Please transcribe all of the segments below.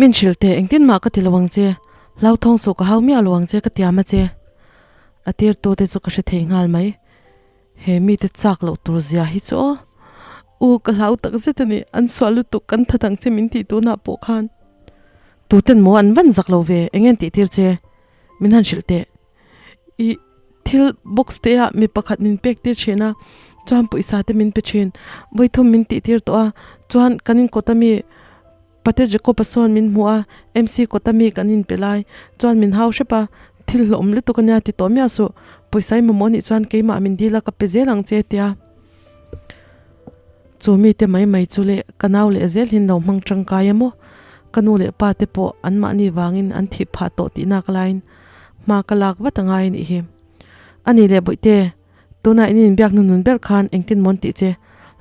Min hrilh teh, engtin mah ka ti lo ang che, hlauthawng suh ka hau miah lo ang che ka tiam a che. A tirtu te chu ka hre thei nghal mai. He mite chak loh tur zia hi chu aw. U, ka hlau tak zet a ni, an sual lutuk kan that ang che min tih tunah pawh khan. Tuten maw an van zak lo ve, eng nge an tih tir che? Min han hrilh teh. I thil box te ah mi pakhat min pek tir thin a, chuan pawisa te min pe thin. Vawithum min tih tir tawh a, chuan kan inkawt ami Pate Jacob-a sawn min hmuh a, MC kawt ami kan inpe lai chuan min hau hrep a, thil hlawhawm lutuk ania ti tawh miah suh, pawisa i mamawh anih chuan keimah min dil a ka pe zel ang che tia. Chu mite mai mai chu leh ka nau leh zel hin lo hmang tangkai a maw? Ka nu leh pa te pawh anmahni vangin an thih phah tawh tih nak laiin hma ka lak vat a ngai a nih hi. A nih leh Bawihte, tunah in inbiak hnunhnun ber khan engtin mawn tih che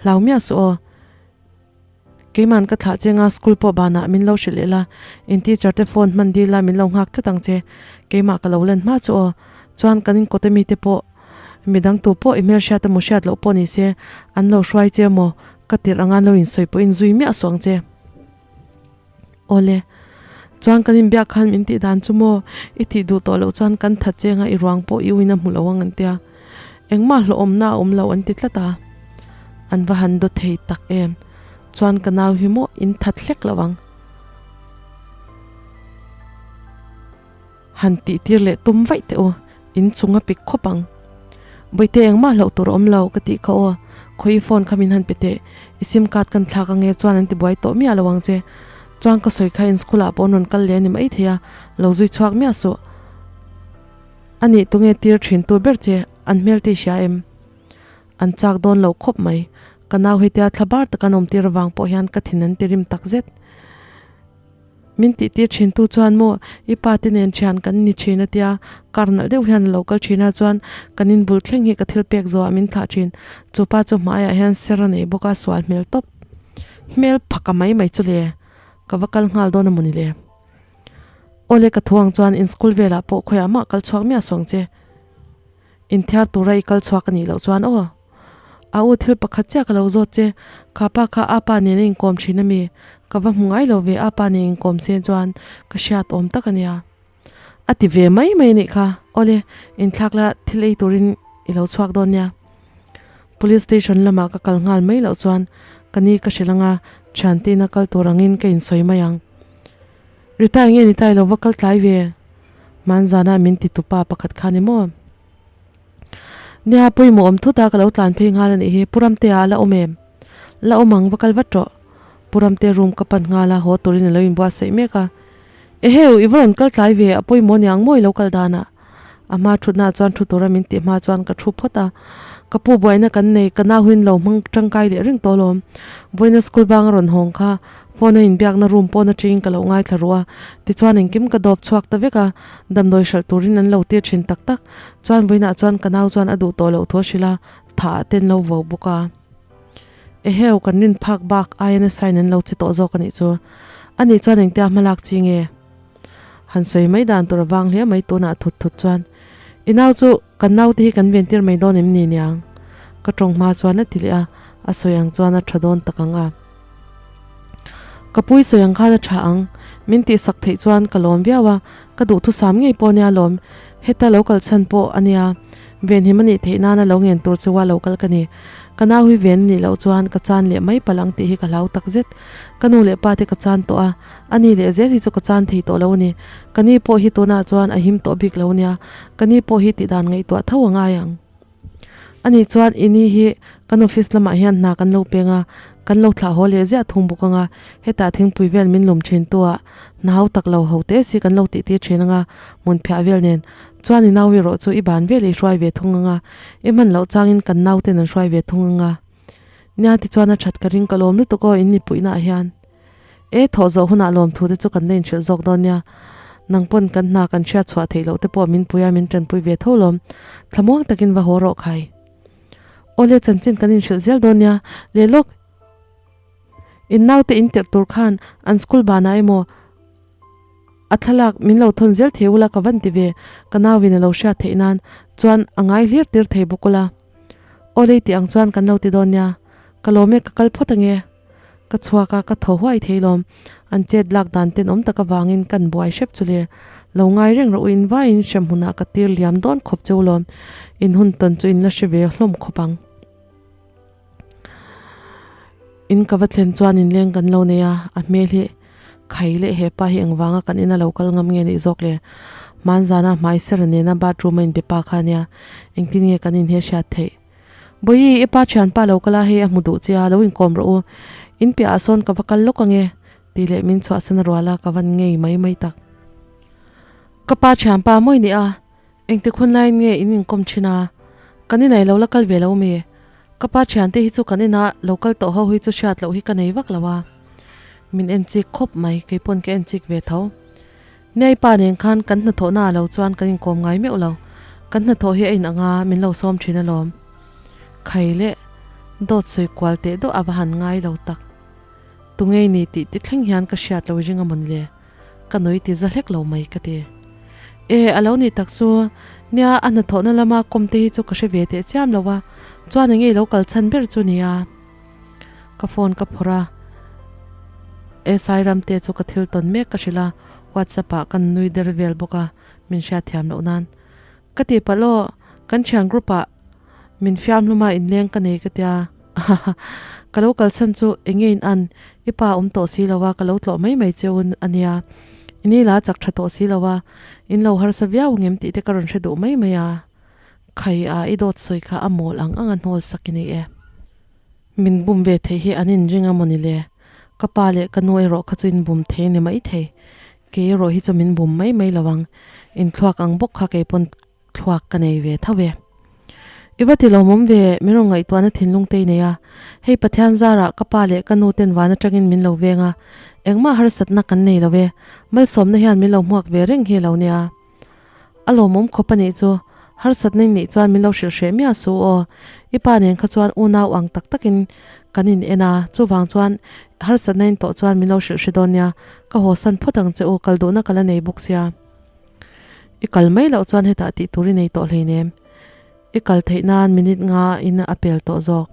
hlau miah suh aw. Keiman ka thlah chenga school pawh banah min lo hrilh leh la, in teacher te phone hman dil la min lo nghak tlat ang che, keimah ka lo len hma chu aw. Chuan kan inkawt ami te pawh midang tu pawh i hmelhriat emaw hriat loh pawh ni se an lo hruai che emaw ka tirh anga an lo insawi pawhin zui miah suh ang che. Awle, chuan kan inbiak khan min tih dan chu maw i tih duh tawh loh chuan kan that chenga i ruang pawh i uina hmu lo ang an tia. Engmah hlawhawmna a awm lo an ti tlat a. An va han daw thei tak em. Chuan ka nau hi maw in that hlek lo ang. Han tih tir leh tum vaih teh u, in chung a pik khawp ang. Bawihte engmah hlauh tur a awm lo ka tih kha aw, khawi i phone kha min han pe teh, i sim card kan thlak ange chuan an ti buai tawh miah lo ang che. Chuan ka sawi kha in school ah pawh an rawn kal leh a ni mai thei a, lo zui chhuak miah suh. A nih tunge tir thin tu ber che an hmel tih hria em? An chak dawn lo khawp mai. Ka nau hetia thla bar taka an awm tir avang pawh hian ka thin an ti rim tak zet. Min tih tir thin tu chuan maw i pa te nen thian kan ni thin a tia, kar nalh deuh hian a lo kal thin a chuan kan inbul thleng hi ka thil pek zawhah min thlah thin. Chu pa chu hmaiah hian ser a nei bawk a sual hmel tawp. Hmel phaka mai mai chu le ka va kal nghal dawn a mawni le. Awle ka thu ang chuan in school velah pawh khawiah mah kal chhuak miah suang che. Inthiar tura i kal chhuak a nih loh chuan aw. A u thil pakhat chiah ka lo zawt che, kha pa kha a pa nen a inkawm thin a mi? Ka va hmu ngai lo ve a pa nen inkawm se chuan ka hriat awm tak a nia. A ti ve mai mai a nih kha. Awle, inthlak la thil ei turin i lo chhuak dawn nia. Police station lamah ka kal nghal mai loh chuan ka ni ka hrilh anga thiante ina kal tur angin ka insawi mai ang. Rita enge ni ta i lo va kal tlai ve? Hmanzana min ti tupa pakhat kha ni maw? Nia pawimawh awm thut a ka lo tlan phei nghal a nih hi Pu Ramtea a la awm em? La awm ang va kal vat rawh. Pu Ramte room ka pan nghal a haw turin a lo inbuatsaih mek a. Eheu i va rawn kal tlai ve a pawimawh niang maw i lo kal danah? A hma thutnaah chuan thu tura min tih hma chuan ka thu phawt a. Ka pu buaina kan nei, ka nau hian lo hmang tangkai leh reng tawh alawm. Vawiina school bang a rawn hawng kha phone a inbiakna room pawn atangin ka lo ngaithla ruh a. Tichuan engkim ka dawp chhuak ta vek a, damdawi hralh turin an lo tir thin tak tak. Chuan vawiinah chuan ka nau chuan a duh tawh loh thu a hrilh a, thah ah te an lo vo bawk a. Eheu, kan rin phak bak aia nasa in an lo che tawh zawk a nih chu. Anih chuan engtia hmalak chi nge? Han sawi mai dan tur a vang hle mai tunah thut thut chuan i nau chu kan naute hi kan ventir mai dawn em ni niang? Ka tawng hma chuan a ti leh a, a sawi ang chuan a tha dawn tak ang a. Ka pui sawi ang khan a tha ang, min tihsak theih chuan ka lawm viau a, ka duhthusam ngei pawh nia lawm, heta lo kal chhan pawh a nia, venhim a nih theih nana lo ngen tur chu a lo kal ka ni. Ka nau hi ven a nih loh chuan ka chan leh mai palh ang tih hi ka hlau tak zet. Ka nu leh pa te ka chan tawh a, A ni leh zel hi chu ka chan thei tawh lo a ni. Ka ni pawh hi tunah chuan a him tawh bik lo nia. Ka ni pawh hi tihdan ngaihtuah tho a ngai ang. A nih chuan i ni hi kan office lamah hian hna kan lo peng a, kan lo thlah haw leh ziah thung bawk ang a, hetah thingpui vel min lum thin tu ah hna hau tak lo ho te si kan lo tih tir thin ang a, hmun phiah vel nen chuan i nau erawh chu i ban vel i hruai ve thung ang a, i hman loh changin kan nau ten an hruai ve thung ang a. Nia tichuan a that ka ring ka lawm lutuk aw in nipuihna ah hian. E thawh zawh hunah lawmthu te chu kan la inhrilh zawk dawn nia. Nang pawn kan hna kan hriat chhuah theih loh te pawh min pui a min tanpui ve tho lawm. Thlamuang takin va haw rawh khai. Awle chanchin kan inhrilh zel dawn nia. Leh lawk in naute in tirh tur khan an school banah emaw a thlalak min lo thawn zel thei ula ka van ti ve. Ka nauin a lo hriat theih nan chuan a ngai hlir tir thei bawk ula. Awle tih ang chuan kan lo ti dawn nia. Ka lawm e ka kal phawt ange. Ka chhuak a, ka thaw huai thei lawm. An chet lak dan tenawm tak avangin kan buai hrep chu le. Lo ngai reng rawh u in vaiin hremhmunah ka tir liam dawn khawp cheu lawm. In hun tawn chu in la hre ve hlawm khawp ang. In ka va thlen chuan inleng kan lo nei a, a hmel hi khai leh hepa hi engvanga kan ina lo kal ngam nge nih zawk le? Hmanzana hmai ser nena bathroom a inbe pa kha ania, engtin nge kan inhe hriat theih? Bawihi, i pa thianpa lo kal a, hei a hmu duh che a, lo inkawm rawh u. In piahah sawn ka va kal lawk ange, tih leh min chhuahsan a rual a, ka van ngei mai mai tak. Ka pa thianpa mawi ni a, Engtik hun laiin nge in inkawm thin a? Kan inai lo la kal ve lo mi? Ka pa thiante hi chu kan ina lo kal tawh ho hi chu hriat loh hi ka nei vak lo a. Min en chik khawp mai, kei pawn ka en chik ve tho. Niai pa nen khan kan hnathawhna ah lo chuan kan inkawm ngai meuh lo. Kan hnathawh hi a in anga min lo sawm thin alawm. Khai leh dawt sawi kual teh dawh a va han ngai lo tak. Tungei ni tih ti thleng hian ka hriat lo ring a mawn le. Ka nui ti za hlek lo mai ka ti. E, a lo nih tak chu, nia a hnathawhna lama kawm te hi chu ka hre ve teh chiam lo a, chuan enge i lo kal chhan ber chu nia. Ka phone ka phawrh a, e Sairamte chu ka thil tawn mek ka hrilh a, WhatsApp ah kan nui der vel bawk a, min hriatthiam loh nan. Ka ti palh aw, kan thian group ah min fiam hlum a inleng ka nei ka tia ka lo kalsan chu enge in an i pa awm tawh si lo a ka lo tlawh mai mai cheu a nia i ni la chak tha tawh si lo a in lo harsa viau ngem tih te ka rawn hre duh mai mai a khai a i dawt sawi kha a mawl ang ang a hnawl sak i ni e. Min bum ve theih hi an inring a mawni le ka pa leh ka nu erawh kha chu in bum thei a ni maithei Kei erawh hi chu min bum mai mai lo ang, inthluak ang bawk kha kei pawn thluak ka nei ve tho e. I va ti lawmawm ve, min rawn ngaihtuahna thinlung te i nei a, hei Pathian zarah ka pa leh ka nu ten van atangin min lo veng a, engmah harsatna kan nei lo e, malsawmna hian min lo hmuak ve reng hi a lo nia. A lawmawm khawp a nih chu, harsatna in nih chuan min lo hrilh hreh miah suh aw, i pa nen kha chuan unau ang tak takin kan in en a, chuvang chuan harsatna in tawh chuan min lo hrilh hre dawn nia, ka haw san phawt ang che u, kal duhna ka la nei bawk sia. I kal mai loh chuan hetah tih tur i nei tawh hleinem, i kal theih nan minute nga in a pel tawh zawk.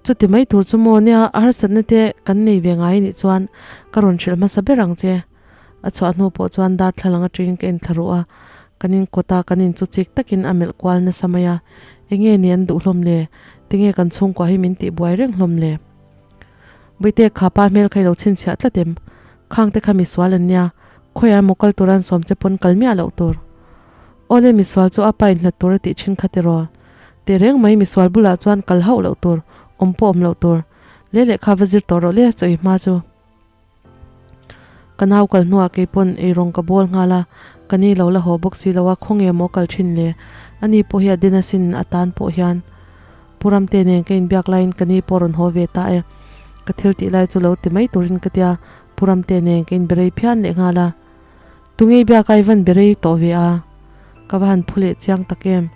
Chuti mai tur chu maw nia, harsatna te kan nei ve ngai nih chuan ka rawn hrilh hmasa ber ang che. A chhuah hnu pawh chuan darthlalang atangin ka inthla ruh a, kan in kawt a, kan in chu chik takin a melh kual nasa mai a, enge ni an duh hlawm le? Tinge kan chhungkua hi min tih buai reng hlawm le? Buite kha pa hmel kha i lo chhinchhiah tlat em? Khang te kha misual an nia, khawiah emaw kal tur an sawm che pawn kal miah loh tur. Awle misual chu a pa in hlat tur a tih thin kha tiraw? Teh reng mai misual bulah chuan kal hauh loh tur, awm pawh awm loh tur. Le lehkha va zir tawh rawh le chaw i hma chu. Ka nau kal hnuah kei pawn eirawng ka bawl nghal a, ka ni lo la haw bawk si lo a, khawnge maw kal thin le? Ani pawh hi a den asin a tan pawh hian Pu Ramte nen ka inbiak laiin ka ni pawh rawn haw ve ta e. Ka thil tih lai chu lo ti mai turin ka tia, Pu Ramte nen ka inberei phian leh nghal a. Tunge i biak a i van berei tawh ve a? Ka va han phu leh chiang tak em?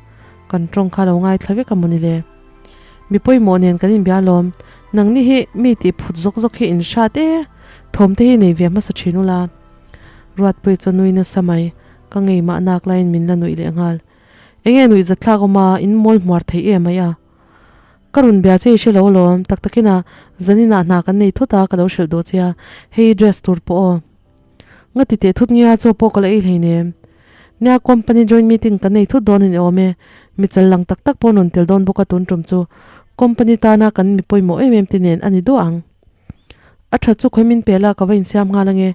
Kan tawng kha lo ngaithla vek a mawni le. Mi pawimawh nen kan inbia alawm. Nangni hi mi tih phut zawk zawk hi in hrat e. Thawm te hi nei ve hmasa thin ula. Ruatpuii chu a nui nasa mai. Ka ngei mah nak laiin min la nuih leh nghal. Enge nuih zatthlak awm a, in mawl hmuar thei em mai a. Ka rawn bia che i hre lo alawm, tak takin a, zaninah hna kan nei thut a ka lo hrilh duh che a, hei i dress tur pawh aw. Nga ti teh thut nge a chaw pawh ka la ei hleinem. Nia company joint meeting kan nei thut dawn a ni awm e. Mi chal lang tak tak pawh rawn tel dawn bawk a tun tum chu company tana kan mi pawimawh em em te nen a ni duah ang. A tha chu khawi min pe la ka va insiam nghal ange.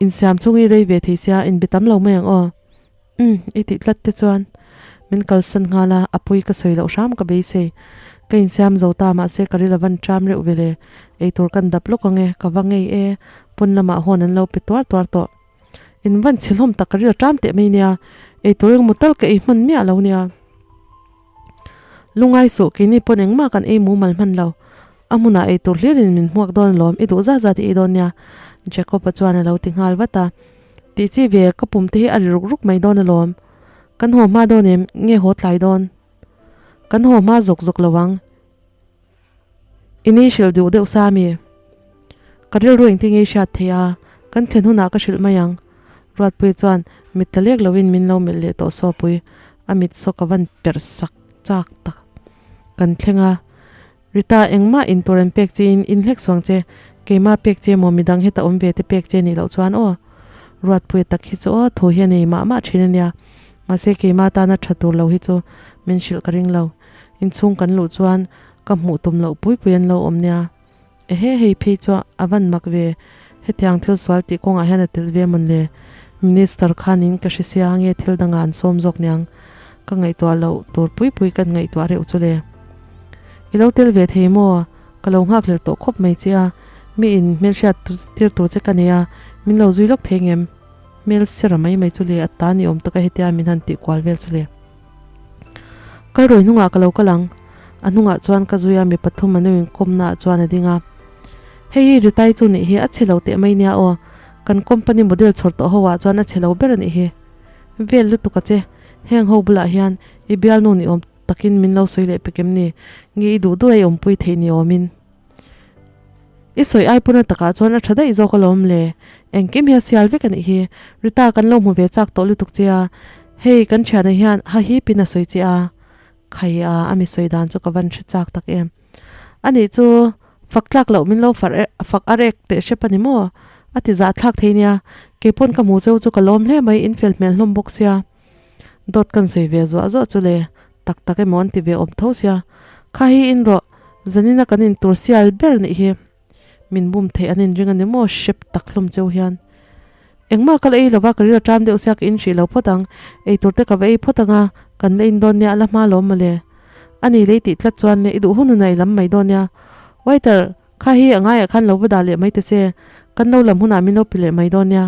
Insiam chung i rei ve thei sia inbe tam lo mai ang aw. Umm i tih tlat te chuan min kalsan nghal a, a pui ka sawi loh hram ka beisei. Ka insiam zo ta mahse ka ril a van tram reuh ve le, eitur kan dap lawk ang e, ka va ngei e, pawn lamah hawn an lo pe tuar tuar tawh. In van chhi hlawm tak ka ril a tram teh mai nia, eitur engmaw tal ka ei hman miah lo nia. Lungai suh, keini pawn engmah kan ei mumal hman lo, a hmunah eitur hlirin min hmuak dawn alawm, i duh zat zat i ei dawn nia, Jacob-a chuan a lo ti nghal vat a. Tih chi ve, ka pum te hi a ri ruk ruk mai dawn alawm. Kan haw hma dawn em? Nge haw tlai dawn? Kan haw hma zawk zawk lo ang. I ni hrilh duh deuh sa mi? Ka rilru engtin nge i hriat theih a? Kan thlen hunah ka hrilh mai ang. Ruatpuii chuan mit tla lek loin min lo melh leh tawh sawpui. A mit saw ka van perh sak chak tak. Kan thleng a. Rita, engmah intur an pek chiin inhlek suang che. Keima pek che maw midang heta awm ve te pek che nih loh chuan aw. Ruatpuia tak hi chu aw thu hi a nei mah mah thin a nia. Mahse keima tana tha tur lo hi chu min hrilh ka ring lo. Inchhung kan luh chuan ka hmuh tum loh pui pui an lo awm nia. Ehe hei phei chu a van mak ve. Hetiang thil sual tih kawngah hian a tel ve mawn le. Minister khanin ka hre sia nge thil dangah an sawm zawk niang. Ka ngaihtuah loh tur pui pui kan ngaihtuah reuh chu le. I lo tel ve thei maw? Ka lo nghak hlel tawh khawp mai che a, mi in hmelhriat tir tur che ka nei a, min lo zui lawk thei ngem? Hmel sera mai mai chu le, a ta ni awm taka hetia min han tih kual vel chu le. Kal rawi hnungah ka lo kal ang, a hnungah chuan ka zui a, mi pathum an inkawmna ah chuan a ding a. Hei hi Ritai chu nih hi, a chhe lo teh mai nia aw, kan company model chhawr tawh ho ah chuan a chhe lo ber a nih hi. Vel lutuk a che, heng ho bulah hian i bialnu ni awm Takin min lo sawi leh pek em ni? Nge i duh duh a i awmpui theih ni awmin? I sawi ai pawna takah chuan a tha daih zawk alawm le. Engkim hi a sial vek a nih hi. Rita kan lo hmu ve chak tawh lutuk che a. Hei kan thiana hian ha hipin a sawi che a. Khai a, a mi sawi dan chu ka van hre chak tak em. Anih chu fak tlak loh min lo far fak a rek teh hrep a ni maw? A ti zah thlak thei nia. Keipawn ka hmu cheu chu ka lawm hle mai, in fel hmel hlawm bawk sia. Dawt kan sawi ve zuah zuah chu le, tak tak emaw an ti ve awm tho sia. Kha hi in rawh, zanina kan in tur sial ber nih hi. Min bum theih an inring a ni maw hrep tak hlawm cheu hian. Engmah ka la ei lova ka ril a ṭam deuh sia ka in hrih lo phawt ang, ei tur te ka va ei phawt ang a, kan la in dawn nia a la hma lawm mawle. A ni lei tih tlat chuan le i duh hun hun a i lam mai dawn nia. Waiter, kha hi a ngaiah khan lo va dah leh mai ta che, kan lo lam hunah min lo pe leh mai dawn nia.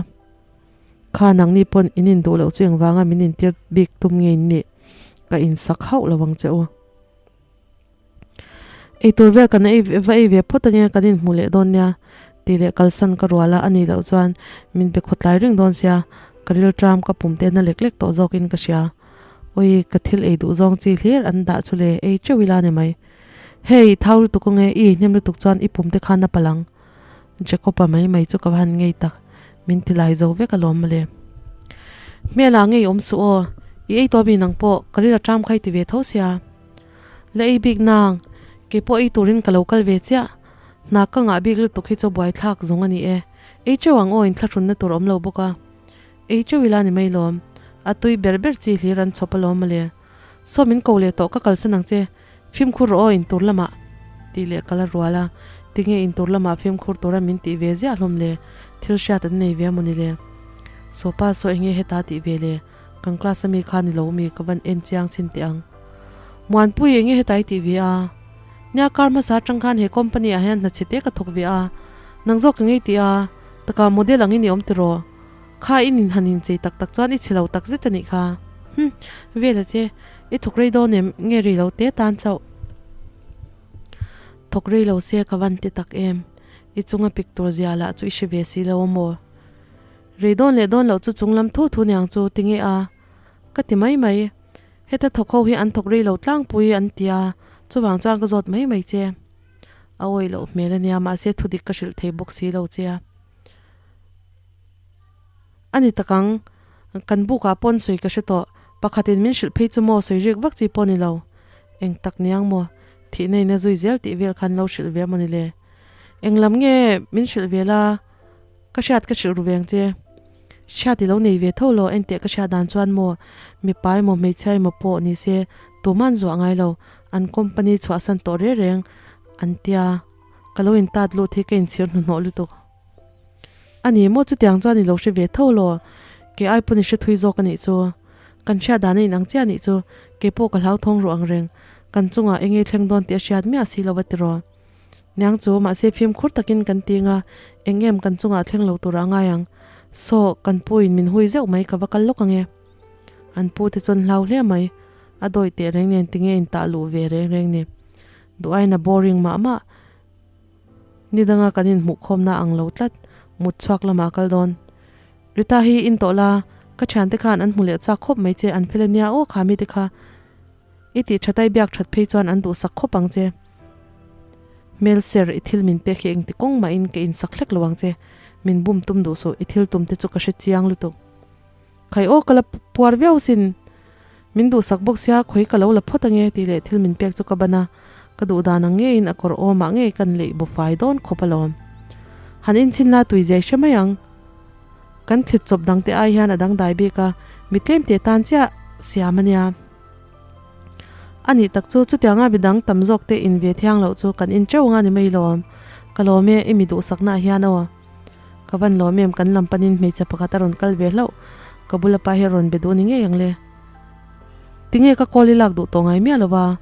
Kha nangni pawn in induh loh chu engvanga min intir bik tum nge in nih? Ka insak hauh lo ang che u. Eitur vel kan ei va ei ve phawt ange kan inhmu leh dawn nia tih leh kalsan ka rual a, a nih loh chuan min be khawtlai reng dawn sia, ka rilṭam ka pum te na lek lek tawh zawkin ka hria. Awi ka thil ei duh zawng chi hlir an dah chu le ei teuh ila ni mai. Hei i thau lutuk ange i hnem lutuk chuan i pum te khan a palh ang. Jacob-a mai mai chu ka va han ngei tak, min ti lai zo vek alawm mawle. Hmel ah ngei awm suh aw, i ei tawh mi nang pawh ka ril a ṭam kha i ti ve tho sia. La ei bik nang, kei pawh ei turin ka lo kal ve chiah, hna ka ngah bik lutuk hi chu buaithlak zawng a ni e, ei teuh ang aw inthlahrunna tur awm lo bawk a, ei teuh ila ni mai lawm, a tui ber ber chi hlir an chhawp alawm mawle. Saw min ko leh tawh ka kalsan ang che, fimkhur rawh aw intur lamah tih leh kal a rual a, tinge intur lamah fimkhur tura min tih ve ziah hlawm le, thil hriat an nei ve a mawni le. Sawpa saw enge heta tih ve le, kan class ami kha ni lo mi ka van en chiang chhin teh ang. Muanpui enge heta i tih ve a? Nia kar hmasa atang khan he company ah hian hna chhe te ka thawk ve a, nang zawk ka ngei tih a, taka model angin i awm tiraw? Kha i nin han inchei tak tak chuan i chhe lo tak zet a nih kha. Hm, vel a che, i thawk rei dawn em, nge rei lo te tan chauh. Thawk rei lo se ka van ti tak em, i chunga pik tur zia lah chu i hre ve si lo a maw? Rei dawn leh dawn loh chu chung lam thu thu niang chu ti nge a? Ka ti mai mai. Heta thawk ho hi an thawk rei lo tlangpui an ti a, chuvang chuan ka zawt mai mai che. A awih loh hmel a nia, mahse thudik ka hrilh thei bawk si lo che a. A ni tak ang, kan bukah pawn sawi ka hre tawh, pakhatin min hrilh phei chu maw sawi rik vak chi pawh ni lo. Eng tak niang maw, thihna in a zui zel tih vel khan lo hrilh ve amaw ni le. Eng lam nge min hrilh ve la, ka hriat ka hrilh ru veng che. Hriat i lo nei ve tho lo, enteh ka hriat dan chuan maw, mipa emaw hmeichhia emaw pawh ni se tuman zuah ngai lo, an company chhuahsan tawh reng reng an tia, ka lo intat lut hi ka inchhir hnuhnawh lutuk. A ni maw chutiang chuan i lo hre ve tho law? Kei ai pawn i hre thui zawk a nih chu. Kan hriat dan a inang chiah a nih chu. Kei pawh ka hlauthawng ruh ang reng. Kan chungah eng nge thleng dawn tih a hriat miah si lo a ti raw. Niang chu mahse fimkhur takin kan ting a, eng em kan chungah thleng lo turah a ngai ang. Saw, kan pu in min hui zeuh mai ka va kal lawk ang e. An pu te chuan hlau hle mai. A dawi teh reng nen tinge in tah luh ve reng reng ni. Duh aiin a boring mah mah. Ni danga kan inhmuh khawmna ang lo tlat, mut chhuak lamah kal dawn. Rita hi in tawh la, ka thiante khan an hmu leh chak khawp mai che, an fel ania aw kha mite kha. I tih thatai biak that phei chuan an duhsak khawp ang che. Hmel ser i thil min pek hi engti kawng mahin ka insak hlek lo ang che, min bum tum duh suh, i thil tum te chu ka hre chiang lutuk. Khai aw ka la puar viau sin. Min duhsak bawk sia khawi ka lo la phawt ange tih leh thil min pek chu ka ban a, ka duh dan ang ngeiin a kawr awmah ngei kan leih bu fai dawn khawp alawm. Han inchhin la tui zai hre mai ang. Kan thlit chawp dang te ai hian a dangdai bik a, mi tlem te tan chiah siam a nia. A nih tak chu chutianga mi dang tam zawk te in ve thiang loh chu kan in teuh anga ni mai lawm. Ka lawm e, i mi duhsakna ah hian aw. Ka van lawm em, kan lam panin hmeichhe pakhat a rawn kal ve hlauh. Ka bula pa hi a rawn be duh ni ngei ang le. Tinge ka call i lak duh tawh ngai miah lo va.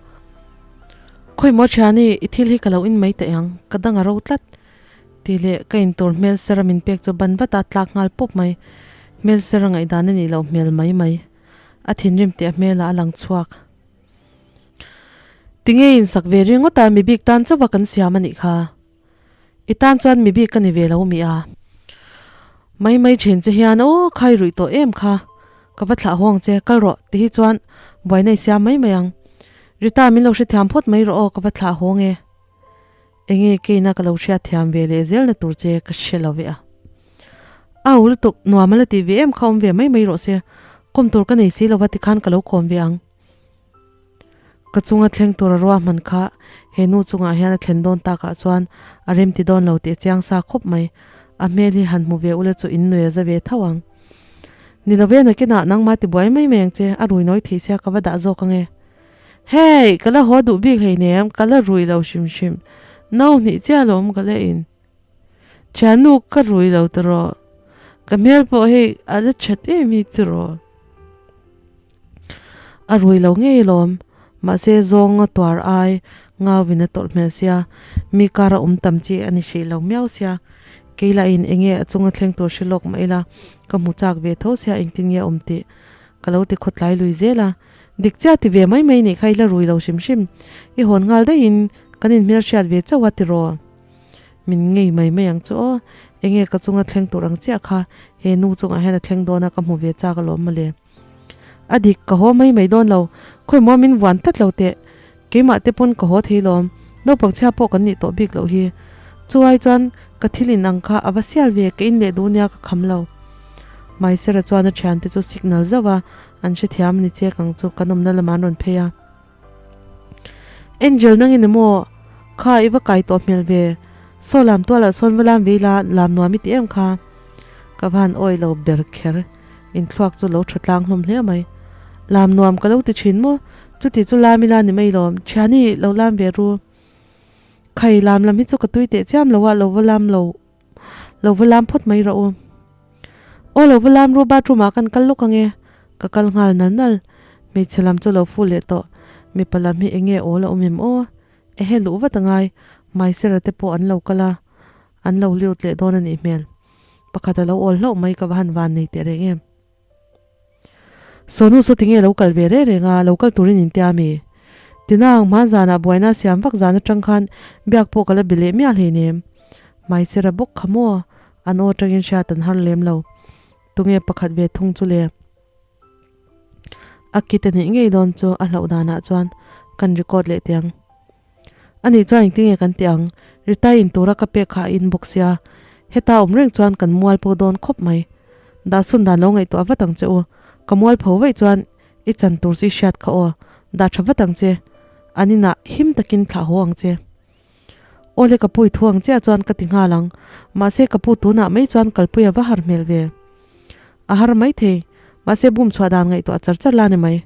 Khawi maw thiani, i thil hi ka lo in mai teh ang, ka dang a ro tlat. Tih leh ka intur hmel sera min pek chu ban vat a tlak nghal pawp mai. Hmel sera ngaihdan a nih loh hmel mai mai. A thinrim tih a hmelah a lang chhuak. Tinge insak ve ringawt a, mi bik tan chauh a kan siam a nih kha. I tan chuan mi bik ka ni ve lo mi a. Mai mai thin che hian aw khai ruih tawh em kha. Ka va thlah huang che, kal rawh ti hi chuan buaina i siam mai mai ang. Rita min lo hrethiam phawt mai rawh aw ka va thlah hawng e. Enge keina ka lo hriatthiam ve leh zelna tur che ka hre lo ve a. Au lutuk nuam a la tih ve em kha awm ve mai mai rawh se, kawm tur ka nei si lova tikhan ka lo kawm ve ang. Ka chunga thleng tur a ruahman kha he nu chungah hian a thlen dawn takah chuan a remti dawn lo tih a chiang sa khawp mai. A hmel hi han hmu ve ula chu in nui a za ve tho ang. Ni lo ve nakinah nangmah tibuai mai mai ang che, a rui nawi thei sia ka va dah zawk ange. Hey, ka la haw duh bik hleinem, ka la rui lo hrim hrim. No hnih chiah lawm ka la in. Thiannu ka rui lo tiraw? Ka hmel pawh hei a la that em hi tiraw? A rui lo ngei lawm, mahse zawnga tuar ai ngauin a tawlh hmel sia, mi kara awm tam chi a ni hrih lo miau sia. Kei lahin enge a chunga thleng tur hre lawk mah ila, ka hmu chak ve tho sia engtin nge a awm tih ka lo ti khawtlai lui zel a. Dik chiah ti ve mai mai nih kha i la rui lo hrim hrim, i hawn nghal daihin kan inhmelhriat ve chauh a tiraw? Min ngei mai mai ang chu aw, enge ka chunga thleng tur ang chiah kha he nu chungah hian a thleng dawn a ka hmu ve chak alawm mawle. A dik, ka haw mai mai dawn lo, khawimaw min vuan tlat lo teh, keimah te pawn ka haw thei lawm, naupang chhia pawh kan nih tawh bik loh hi. Chuai chuan ka thil in ang kha a va sial ve, ka in leh duh nia ka kham lo. Maisera chuan a thiante chu signal zauh a, an hrethiam a ni chek ang chu, kan awmna lamah an rawn phei a. Angel nangin emaw kha i va kai tawh hmel ve, saw lam tualah sawn va lam ve ila lam nuam i ti em kha? Ka van awi lo ber kher, inthluak chu lo tha tlang hlawm hle mai. Lam nuam ka lo ti thin maw? Chuti chu lam ila ni mai lawm, thiani lo lam ve ru. Khai lam lam hi chu ka tui teh chiam lo a, lo va lam lo Lo va lam phawt mai rawh u. Aw lo va lam ru bathroom ah kan kal lawk ange. Ka kal nghal nal nal. Hmeichhe lam chu lo fu leh tawh. Mipa lam hi enge aw la awm em aw. Ehe luh vat angai. Maisera te pawh an lo kal a. An lo liut leh dawn a nih hmel. Pakhat a lo awl hlauh mai ka va han van nei teh reng em. Sonu saw tinge lo kal ve reng reng a, lo kal turin in tia mi? Tinang, hman zanah buaina siam vak zan atang khan biak pawh ka la be leh miah hleinem. Hmaisera bawk kha maw? An aw atangin hriat an har lem lo. Tunge pakhat ve thung chu le? A kit a nih ngei dawn chu a hlauh danah chuan kan record leh teh ang. Ani chuan engtin nge kan tih ang? Rita in tura ka pek kha a in bawk sia, heta awm reng chuan kan mual pawh dawn khawp mai. Dah sun dan lo ngaihtuah vat ang che u. Ka mual pho vaih chuan i chan tur chu i hriat kha aw. Dah tha vat ang che. An inah him takin thlah haw ang che. Awle ka pu i thu ang chiah chuan ka ti nghal ang. Mahse ka pu tunah mai chuan kalpui a va har hmel ve. A har mai thei. Mahse bum chhuah dan ngaihtuah char char la ni mai.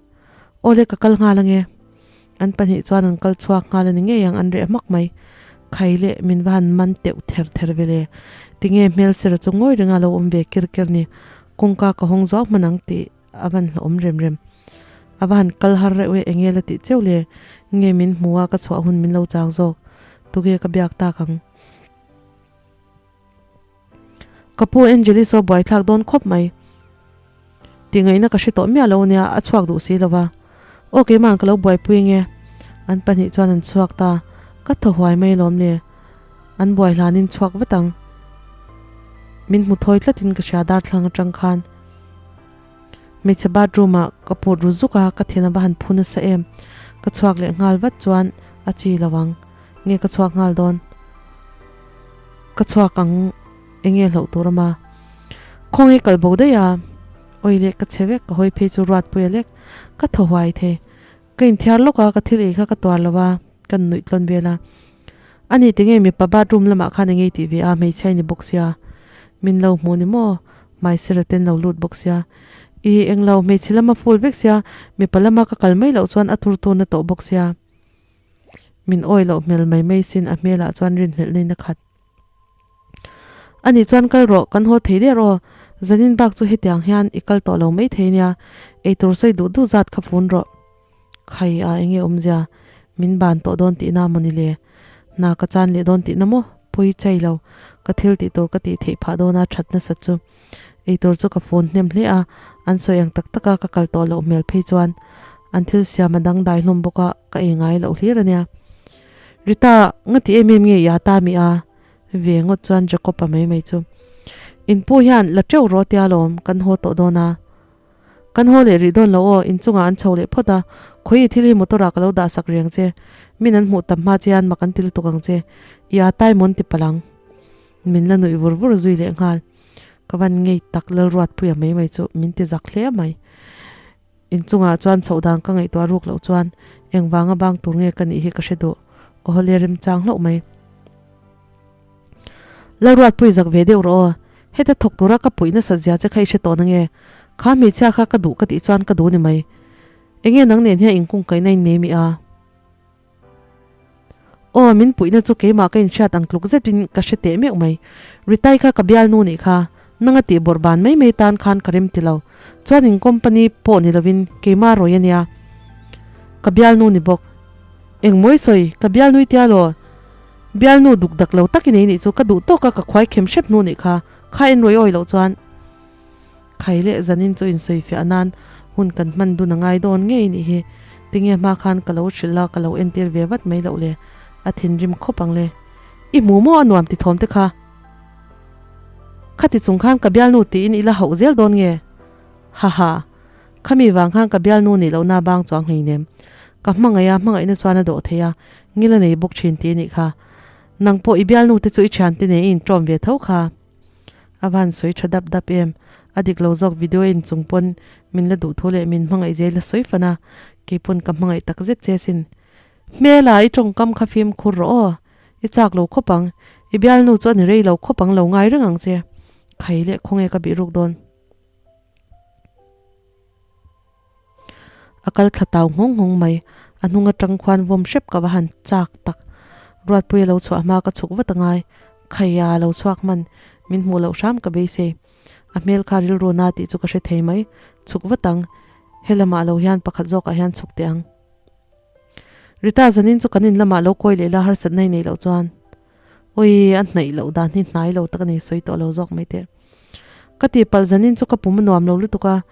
Awle ka kal nghal ange. An pahnih chuan an kal chhuak nghal a ni ngei ang, an reh hmak mai. Khai leh min va han man teuh ther ther ve le. Tinge hmel sera chu ngawi renga lo awm ve kir kir ni. Kawngka ka hawng zuau hman ang tih a van hlawhawm rem rem. A va han kal har reuh e, enge la tih cheu le. Nge min hmu a ka chhuah hun min lo chang zawk. Tuge ka biak tak ang. Ka pu Angeli saw buaithlak dawn khawp mai. Tihngaihna ka hre tawh miah lo nia, a chhuak duh si lova. Aw keima'n ka lo buaipui nge? An pahnih chuan an chhuak ta. Ka thaw huai mai alawm le. An buai hlanin chhuak vat ang. Min hmu thawi tlatin ka hria darthlang atang khan. Hmeichhe bathroom ah ka put ru zuk a, ka thin a va han phu nasa em. Ka chhuak leh nghal vat chuan a chi lo ang. Nge ka chhuak nghal dawn? Ka chhuak ang enge hlauh tur awm a? Khawnge kal bo daih a? Awi leh ka chhe vek, ka hawi phei chu Ruatpuia lek ka thaw huai thei. Ka inthiar lawk a, ka thil ei kha ka tuar lo a, ka nuih tlawn vel a. Ani tinge mipa bathroom lamah khan enge i tih ve a, hmeichhia i ni bawk sia. Min lo hmu ni maw? Hmaisira ten lo lut bawk sia. I englo, hmeichhe lama full vek sia, mipa lama ka kal mai loh chuan a tur tur na tawh bawk sia. Min awi loh hmel mai mai sin a hmelah chuan rinhlelh nei na khat. Ani chuan kal rawh, kan haw thei der aw. Zanin bak chu hetiang hian i kal tawh lo mai thei nia, eitur sawi duh duh zat kha fun rawh. Khai a enge awmzia, min ban tawh dawn tihna mawni le? Hna ka chan leh dawn tihna maw? Pawi chai lo, ka thil tih tur ka tih theih phah dawna that nasat chu. Eitur chu ka phone hnem hle a, an sawi ang tak taka ka kal tawh loh hmel phei chuan an thil siam a dangdai hlawm bawk a, ka ei ngai loh hlir a nia. Rita, nga ti em em nge i a ta mi a? Ve ngawt chuan Jacob-a mai mai chu. In pu hian la teuh rawh tia lawm, kan haw tawh dawn a. Kan haw leh rih dawn lo aw, inchungah an chho leh phawt a, khawi i thil hi motor ah ka lo dah sak riang che, min an hmuh tam hma chian mak an ti lutuk ang che, i a tai mawn ti palh ang. Min la nuih vur vur zui leh nghal. Ka van ngei tak Lalruatpuia mai mai chu min ti zak hle mai. Inchungah chuan chhoh dan ka ngaihtuah ruk loh chuan engvanga bang tur nge ka nih hi ka hre duh. Awhawle remchang hlauh mai. Lalruatpui zak ve deuh rawh aw. Heta thawk tura ka puih nasat zia che kha i hre tawh na nge? Kha hmeichhia kha ka duh ka tih chuan ka duh ni mai. Enge nang nen hian inkungkaihna in nei mi a? Aw, min puihna chu keimah ka inhriat ang tluk zetin ka hre teh meuh mai. Ritai kha ka bialnu nih kha, nanga tih bawrh ban mai mai tan khan ka rem ti lo. Chuan in company pawh ni lovin keimah rawi a nia. Ka bialnu ni bawk. Engmawi sawi, ka bialnu i tia law? Bialnu duk dak lo tak i nei nih chu ka duh tawk a ka khuai khem hrep hnu nih kha, kha en rawi awi loh chuan. Khai leh zanin chu insawi fiah nan hun kan hman dun a ngai dawn ngei nih hi. Tinge hma khan ka lo hrilh a, ka lo entir ve vat mai loh le. A thinrim khawp ang le. I hmu maw a nuam ti thawm te kha? Khati chung khan ka bialnu tiin i la hauh zel dawn nge? Haha. Khami vang khan ka bialnu nih lohna bang chuang hleinem. Ka hmangaih a, hmangaihna chuan a dawh thei a, ngil a nei bawk thin tih a nih kha. Nang pawh i bialnu te chu i thiante nen i inṭawm ve tho kha. A van sawi tha dap dap em? A dik lo zawk video en chung pawn min la duh thu leh min hmangaih zel a sawi fan a, kei pawn ka hmangaih tak zet che sin. Hmela i tawngkam kha fimkhur rawh aw, i chak lo khawp ang, i bialnu chu a ni rei lo khawp ang lo ngai reng ang che. Khai leh khawnge ka bih ruk dawn. A kal thla tau nghawng nghawng mai, a hnung atang khuan vawm hrep ka va han chak tak. Ruatpui a lo chhuah hma ka chhuk vat angai, Khaia a lo chhuak hman, min hmuh loh hram ka beisei. A hmel kha rilru na tih chu ka hre thei mai, chhuk vat ang, helamah lo hian pakhat zawkah hian chhuk teh ang. Rita zanin chu kan in lamah lo kawi leh la harsatna i neih loh chuan. Ui, a hnaih loh dan hi hnai lo tak a ni, sawi tawh lo zawk mai teh. Ka tihpalh zanin chu ka pum a nuam lo lutuk a,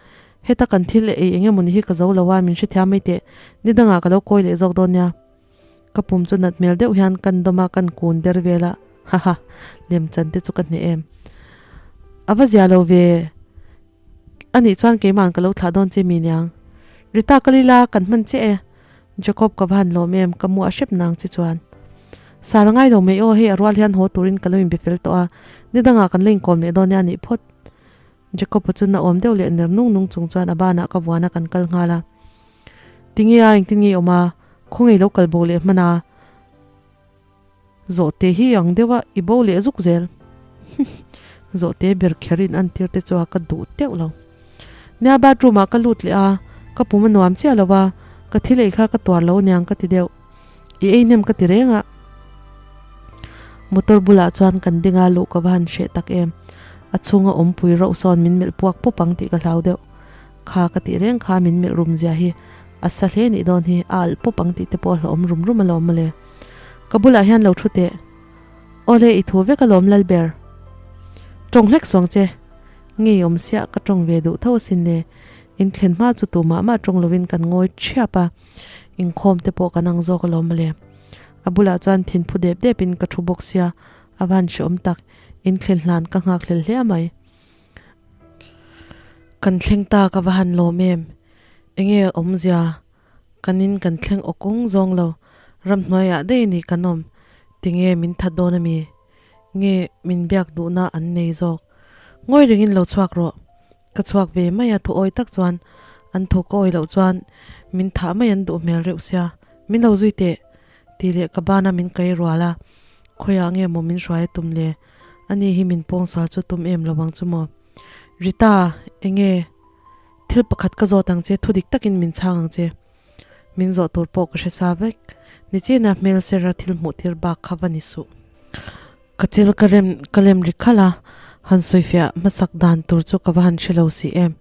heta kan thil ei eng emawni hi ka zo lo a, min hrethiam mai teh, ni dangah ka lo kawi leh zawk dawn nia. Ka pum chu nat hmel deuh hian kan dawm a, kan kun der vel a, haha, lemchan te chu ka hneh em. A va zia lo ve. A nih chuan keima'n ka lo thlah dawn che mi niang. Rita ka lila kan hman chiah e. Jacob ka va han lawm em, ka mu a hrep nang che chuan. Sara ngai lo mai aw, hei a rual hian haw turin ka lo inbe fel tawh a, ni dangah kan la inkawm leh dawn nia nih phawt. Jacob-a chu na awm deuh leh ner nung nung chung chuan a banah ka vuan a kan kal nghal a. Tinge a, engtin nge i awm a, khawnge i lo kal bo leh hman a? Zawhte hi ang deuh a, i bo leh zuk zel. Zawhte ber kher in an tir te chu a ka duh teuh lo. Nia bathroom ah ka lut leh a, ka pum a nuam chiah lo a, ka thil ei kha ka tuar lo aniang ka ti deuh. I ei hnem ka ti reng a. Motor bulah chuan kan ding a, luh ka va han hreh tak em. A chhunga awmpui rauh sawn min melh puak pawp ang tih ka hlau deuh. Kha ka tih reng kha min melh rum zia hi a sa hle nih dawn hi, a alh pawp ang tih te pawh a hlauhawm rum rum alawm mawle. Ka bulah hian lo thu teh. Awle i thu vek alawm Lalber. Tawng hlek suang che. Ngei awm siah ka tawng ve duh tho asin le. In thlen hma chu tu mah mah tawng lovin kan ngawi thiap a. Inkhawm te pawh kan ang zawk alawm mawle. A bulah chuan thinphu dep dep in ka thu bawk sia, a van hreawm tak. In thlen hlan ka nghak hlel hle mai. Kan thleng ta ka va han lawm em. Enge awmzia Kan in kan thleng aw kawng zawng lo, ramhnuaiah daih ni kan awm, tinge min that dawn ami? Nge min biak duhna an nei zawk? Ngawi rengin lo chhuak rawh. Ka chhuak ve mai a thu awi tak chuan an thu ka awi loh chuan min thah mai an duh hmel reuh sia, min lo zui teh tih leh ka bana min kai rual a. Khawiah nge maw min hruai a tum le? Ani hi min pawngsual chu tum em lo ang chu maw? Rita, enge thil pakhat ka zawt ang che, thu dik takin min chhang ang che. Min zawh tur pawh ka hre sa vek. Nichina hmel sera thil hmuh tir bak kha va ni suh. Ka chil ka rem ka lem ri khalh a, han sawifiah hmasak dan tur chu ka va han hre lo si em.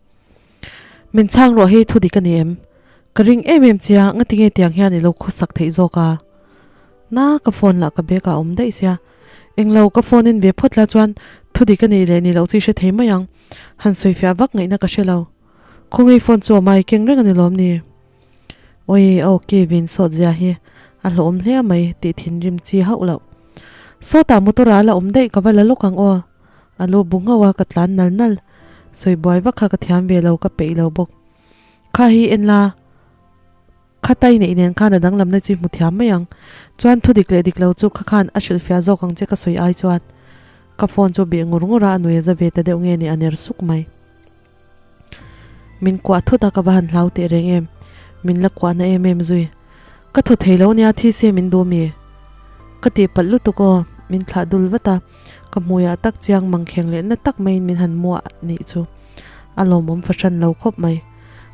Min chhang rawh hei thu dik a ni em? Ka ring em em che a, ngatinge tiang hian i lo khawsak theih zawk a? Na, ka phone lah ka bag ah a awm daih sia. Englo, ka phone en ve phawt la chuan thu dik a nih leh ni loh chu i hre thei mai ang. Han sawifiah vak ngaihna ka hre lo. Khawngei phone chu a mai keng reng a ni lawm ni? Awi, a awki vin sawt zia hi a hlawhawm hle mai tih thinrim chi hauh loh. Sawtah motor ah a la awm daih ka va la lawk ang aw. A lu bu nghauh a, ka tlan nal nal. Sawi buai vak kha ka thiam ve lo, ka peih lo bawk. Kha hi en la, kha tai neih nen khan a danglamna chu i hmu thiam mai ang. Chuan thu dik leh dik lo chu kha khan a hrilhfiah zawk ang che ka sawi ai chuan. Ka phone chu bih ngur ngur a, a nui a za ve ta deuh nge ni a ner suk mai. Min kuah thut a ka va han hlau teh reng em, min la kuahna em em zui. Ka thaw thei lo nia thi se min duh mi? Ka tih palh lutuk aw, min thlah dul vat a, ka hmuiah tak chiang mangkheng leh na tak maiin min han muah nih chu a lawmawm fahran lo khawp mai.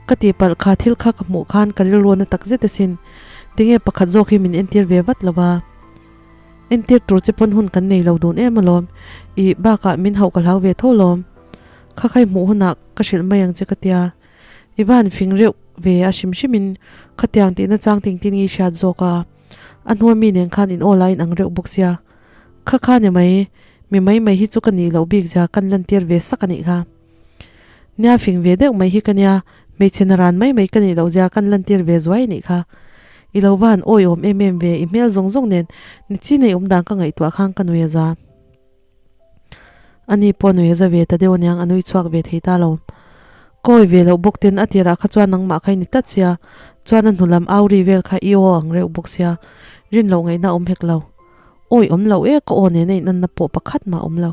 Ka tih palh kha thil kha ka hmuh khan ka rilru na tak zet asin, tinge pakhat zawk hi min entir ve vat lo a? Entir tur che pawn hun kan nei lo dun em alawm, ih bakah min hauh ka hlau ve tho lawm. Kha khai hmuh hunah ka hrilh mai ang che ka tia. I van fing reuh ve a hrim hrimin khatiang tihna chang ting tin nge i hriat zawk a. A hnua mi nen khan in aw laiin ang reuh bawk sia. Kha kha ni mai, mi mai mai hi chu ka nih loh bik zia kan lantir ve sak a nih kha. Nia fing ve deuh mai hi ka nia, hmeichhe naran mai mai ka nih loh zia kan lantir ve zuai a nih kha. I lo van awiawm em em ve, i hmel zawng zawng nen ni chi nei awm dan ka ngaihtuah khan ka nui a za. Ani pawh nui a za ve ta deuh aniang a nui chhuak ve thei ta lo. Kawi ve loh bawk ten a tirah kha chuan nangmah kha i ni tlat sia, chuan a hnu lam au ri vel kha i aw ang reuh bawk sia, rin loh ngaihna awm hek lo. Awi awm loh e ka aw nena inanna pawh pakhat mah awm lo.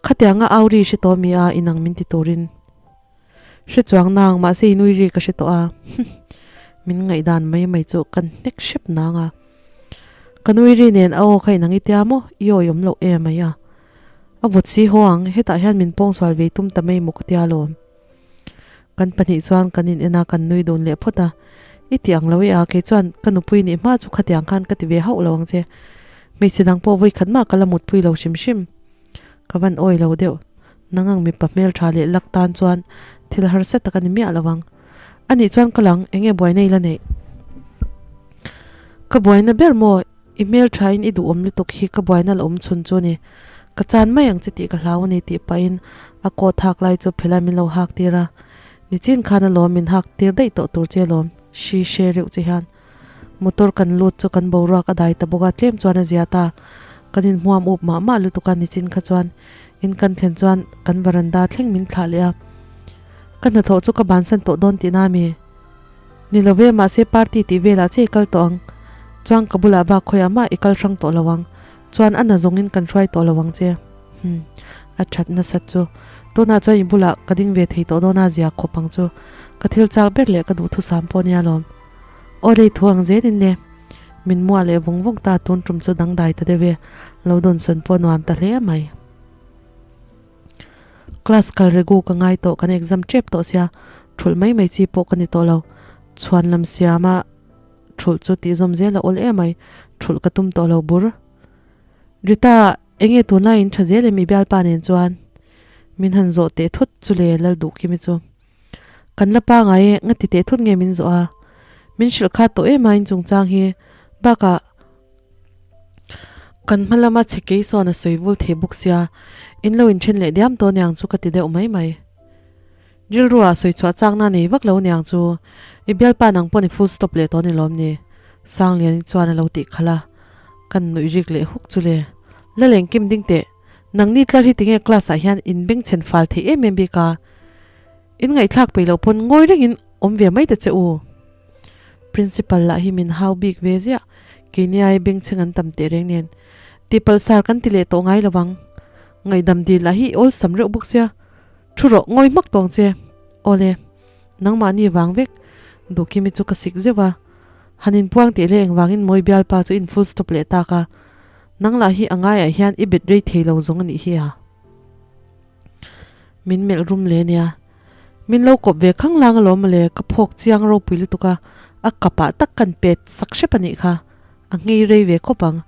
Khatianga au ri hre tawh mi a inang min ti turin hre chuang nang mahse i nui ri ka hre tawh a min ngaihdan mai mai chu kan hnek hrep nang a. Ka nui ri nen a aw kha inang i tia maw i awi awm loh em mai a. A vawt si haw ang hetah hian min pawngsual ve tum ta mai maw ka tia lawm. Kan pahnih chuan kan in en a kan nui dun leh phawt a. I ti ang lo e a kei chuan ka nupui nih hma chu khatiang khan ka ti ve hauh lo ang che. Hmeichhe dang pawh vawikhat mah ka la mutpui lo hrim hrim. Ka van awi lo deuh. Nang ang mipa hmeltha leh lak tan chuan thil harsa tak a ni miah lo ang. Anih chuan ka lang enge buaina i la neih? Ka buaina ber maw? I hmelthain i duhawm lutuk hi ka buaina la awm chhun chu ni. Ka chan mai ang che tih ka hlau a ni tih pahin a coat hak lai chu phela min lo hak tir a. Nichin khan alawm min hak tir daih tawh tur che alawm, hri hre reuh che hian. Motor kan lut chu kan boruak a dai ta bawk a, tlem chuan a zia ta. Kan inhmuam up mah mah lutuk a, nichin kha chuan in kan thlen chuan kan varanda thleng min thlah leh a. Ka hnathawh chu ka bansan tawh dawn tihna a mi? Ni lo ve, mahse party tih velah che i kal tawh ang. Chuan ka bulah bak khawiah mah i kal hrang tawh lo ang. Chuan a na zawngin kan hruai tawh lo ang che. Hum, a that nasat chu. Tunah chuan i bulah ka ding ve thei tawh dawn a zia khawp ang chu. Ka thil chak ber leh ka duhthusam pawh nia lawm. Aw lei thu ang zel in le. Min muah leh vawng vawng ta tun tum chu dangdai ta deuh e. Lo dawn sawn pawh nuam ta hle mai. Class kal regu ka ngai tawh kan exam tep tawh sia thulh mai mai chi pawh ka ni tawh lo. Chhuan lam siama thulh chu tih zawm zel a awl em mai thulh ka tum tawh lo bur. Rita enge tunlai in tha zel em i bialpa nen chuan min han zawh teh thut chu le lal duh kimi chu. Kan la pangai e, nga ti teh thut nge min zawh a? Min hrilh khat tawh em a in chungchang hi. Bakah kan hma lama chhe kei sawn a sawi vul thei bawk sia, in lo inthen leh diam tawh niang chu ka ti deuh mai mai. Rilru ah sawi chhuah chakna nei vak lo niang chu, i bialpa nang pawh ni full stop leh tawh ni lawm ni? Sangliani chuan a lo tih khalh a, kan nuih rik leh huk chu le. La lengkim ding teh. Nangni tlar hi tinge class ah hian in bengchhen fal theih em em bik a? In ngaihthlak peih loh pawn ngawi rengin awm ve mai ta che u. Principal lah hi min hau bik ve ziah, keini ai bengchheng an tam teh reng nen. Tipalh sar kan ti leh tawh ngai lo ang. Ngaihdam dil lah hi i awlsam reuh bawk sia. Thu rawh, ngawi hmak tawng che. Awle, nangmahni vang vek. Duhkimi chu ka sik zeuh a. Han inpuang tih leh engvangin mawi bialpa chu in full stop leh tak a. Nang lah hi a ngaiah hian i bet rei thei lo zawng a nih hi a. Min melh rum le nia. Min lo kawp ve khang lang alawm mawle, ka phawk chiang ropui lutuk a, a kapah tak kan pet sak hrep a nih kha. A nghei rei ve khawp ang.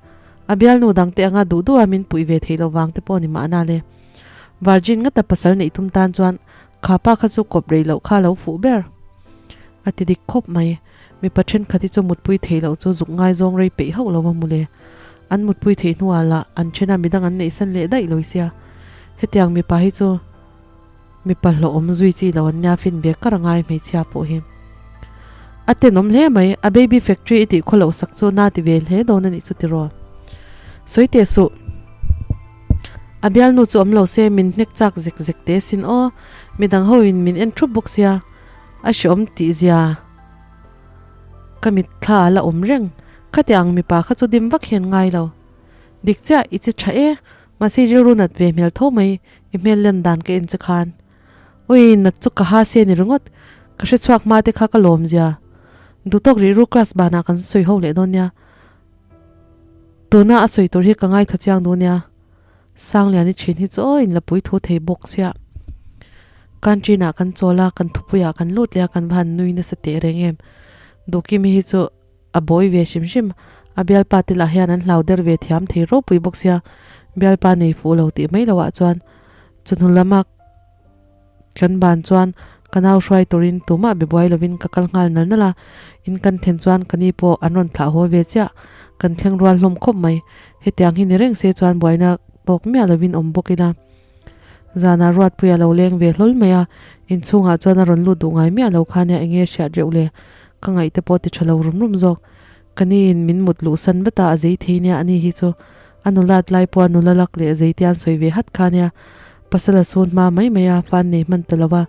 A bialnu dangte anga duh duh a min puih ve theih loh vang te pawh a ni mahna le. Virgin ngata pasal neih tum tan chuan kha pa kha chu kawp rei loh kha lo fuh ber. A ti dik khawp mai. Mipa thenkhat hi chu mutpui theih loh chu zuk ngaizawng rei peih hauh lo va mu le. An mutpui theih hnuah lah an thena midang an neihsan leh daih lo sia. Hetiang mipa hi chu mipa hlawhawm zui chi lo an nia fin ve kar a ngai hmeichhia pawh hi. A tenawm hle mai, a baby factory i tih khaw loh sak chu na ti ve hle dawn a nih chu tiraw. Sawi teh suh. A bialnu chu awm lo se min hnek chak zek zek teh sin aw. Midang ho in min en thup bawk sia. A hreawm tih zia ka mitthla a la awm reng. Khatiang ang mipa kha chu dim vak hian ngai lo. Dik chiah i che tha e, mahse i rilru nat ve hmel tho mai i hmel len dan ka en che khan. Ui nat chu ka ha se ni ringawt, ka hre chhuak hma te kha ka lawm zia. Duhtawk rih ru class banah kan sawi ho leh dawn nia. Tuna a sawi tur hi ka ngaithla chiang duh nia. Sangliani thin hi chu aw in la pui thu thei bawk sia. Canteen ah kan chawl a, kan thupui ah kan lut leh a, kan va han nui nasa teh reng em. Duhkimi hi chu a bawi ve hrim hrim, a bialpa te lah hian an hlau der ve thiam thei ropui bawk sia, bialpa nei fuh lo tih mai loh ah chuan chawhnu lama kan ban chuan ka nau hruai turin tumah be buai lovin ka kal nghal nal nal a, in kan thlen chuan ka ni pawh an rawn thlah haw ve chiah, kan thleng rual hlawm khawp mai, hetiang hi ni reng se chuan buaina tawk miah lovin awm bawk ila. Zanah Ruatpui a lo leng ve hlawl mai a, inchhungah chuan a rawn lut duh ngai miah lo kha nia enge hriat reuh le, ka ngaih te pawh ti tha lo rum rum zawk. Ka ni in min mut luh san vat a, a zei thei nia ani hi chu. A nulat lai pawh a nula lak leh zei te an sawi ve hat kha nia. Pasal a sun hma mai mai a, fan nei hman ta lo a.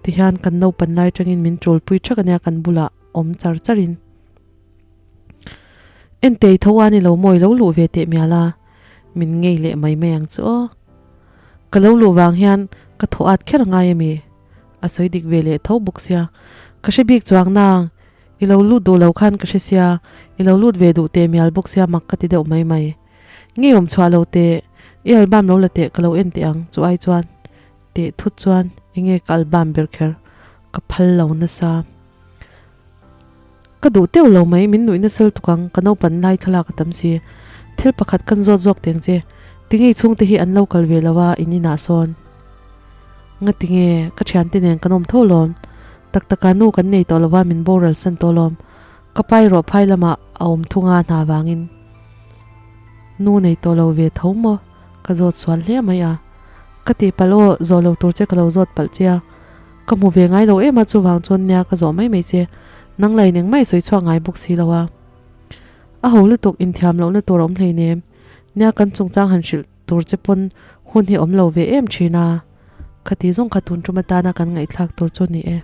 Tihian kan naupan lai tangin min tul pui thak ania kan bulah awm char char in. Entei tho a ni lo maw i lo luh ve teh mial a, min ngei leh mai mai ang chu aw. Ka lo luh vang hian ka thaw at kher ngai ami? A sawi dik ve leh tho bawk sia. Ka hre bik chuang nang, i lo lut duh lo khan ka hre sia, i lo lut ve duh teh mial bawk sia mak ka ti deuh mai mai. Ngeiawm chhuah lo teh, i album lo la teh ka lo en teh ang chu ai chuan teh thut chuan enge ka album ber kher ka phal lo nasa. Ka duh teuh lo mai, min nuih nasal tuk ang, ka naupan lai thlalak a tam si. Thil pakhat kan zawt zawk teng che, tingei chhungte hi an lo kal ve lo a, in inah sawn. Nga tinge, ka thiante nen kan awm tho lawm, tak taka nu kan nei tawh lo va, min boral san tawh lawm, ka pai rawh phai lamah a awm thung a hna vangin. Nu nei tawh lo ve tho maw? Ka zawt sual hle mai a. Ka tih palh aw, zawh lo tur che ka lo zawt palh che a. Ka hmu ve ngai lo em a, chuvang chuan nia ka zawh mai mai che. Nang lain engmah i sawi chhuak ngai bawk si lo a. A ho lutuk inthiam lohna tur a awm hleinem. Nia kan chungchang han hrilh tur che pawn hun hi awm lo ve em thin a. Khati zawng kha tun tum atana kan ngaihthlak tur chu ni e.